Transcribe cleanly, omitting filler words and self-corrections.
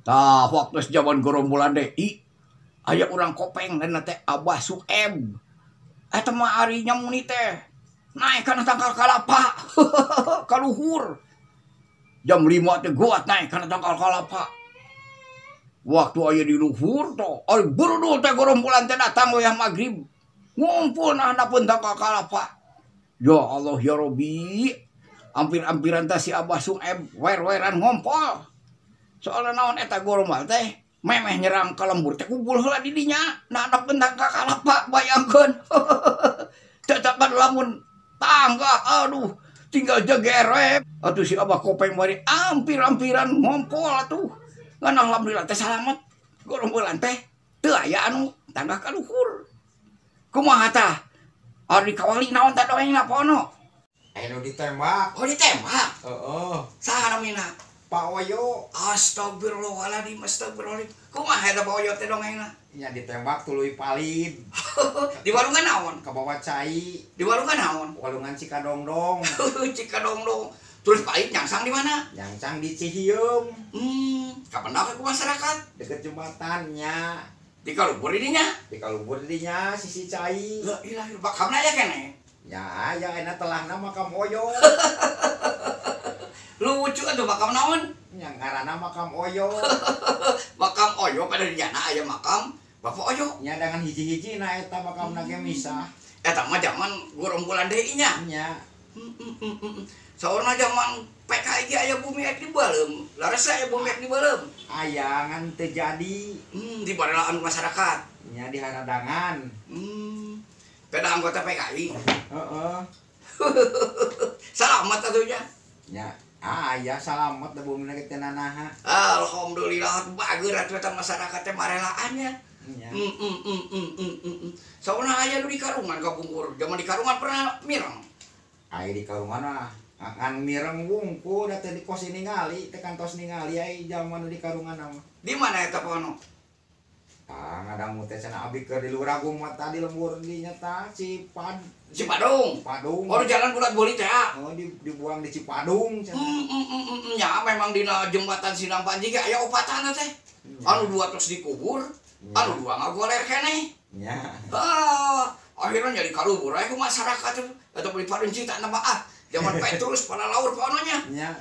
Tah waktu zaman gerombolan DI aya urang Kopeng dan teh Abah Sueb. Eta mah ari nyamuni teh naik kana tangkal kalapa ka luhur. Jam 5 teh guat naik kana tangkal kalapa. Waktu aya di luhur toh, ari burudul teh gerombolan teh datang wayah magrib. Ngumpul nah handapeun tangkal kalapa. Ya Allah ya Robi. Ampir-ampiran teh si Abah Sueb wer-weran ngompol. Soalna naon eta gorombal teh memeh nyerang ka lembur teh kumpul heula di dinya. Nah handapeun tangkal kalapa bayangkeun. Cetakan lamun tangga aduh tinggal jegerep. Atuh si Abah Kopeng bari ampir-ampiran ngompol atuh. Ngan alhamdulillah teh salamet. Gorombolan teh teu aya anu tangga ka luhur. Kumaha tah? Ari kawali naon tah dongengna pono? Anu ditembak. Oh ditembak? Heeh. Saha namina? Pak Oyo. Astagfirullahaladzim, astagfirullahaladzim. Kumaha eta Pak Oyo teh dongengna? Nya ditembak tuluy palid. Di walungan naon? Kabawa cai. Di walungan naon? Walungan Cikadongdong. Cikadongdong. Terus palid nyangsang di mana? Nyangsang di Cihieum. Kapendak ku masyarakat? Deket jembatannya. Di kaluhur dinya? Di kaluhur dinya sisi cai. La ilaha illallah. Makamna aya keneh? Ya aya enak telahna makam Oyo. Lucu atuh makam naon? Nya ngaranna makam Oyo. Makam Oyo pada di jana aya makam Bapak Oyo. Nya dengan hiji-hiji na eta makamna ge misah. Eta mah zaman gorombolan deui nya. Nya. Saurna zaman PKI ge aya bumi ek di baleum. Laras aya bumi ek di baleum. Aya ngan teu jadi. Di barelaan masyarakat. Nya di haradangan. Kada anggota PKI. Heeh. Salamat atuh nya. Nya. Aya salamat da bumi ge teu nanaha. Alhamdulillah bager atuh eta masyarakat teh marelaan nya. Nya. Saurna aya nu di Karungan kapungkur. Zaman di Karungan pernah mireng. Aya di Karungan mah ngan mireng wungkul da teh di kos ningali, teh kantos ningali ai jalma nu di Karungan mah. Di mana eta pono? Tah ngadangu teh cenah abdi keur di Luragung mah tadi lembur di nya tah Cipadung. Cipadung. Oh jalan bulat boli teh. Oh dibuang di Cipadung cenah. Nya memang dina jembatan Sindang Panji ge aya opatana teh. Anu dua terus dikubur, anu dua ngagoler keneh. Nya. Ah, akhirnya jadi kaluhur aya ku masyarakat teh atau beli padun cita nama ah. Zaman Petrus pada laur pononya. Nya.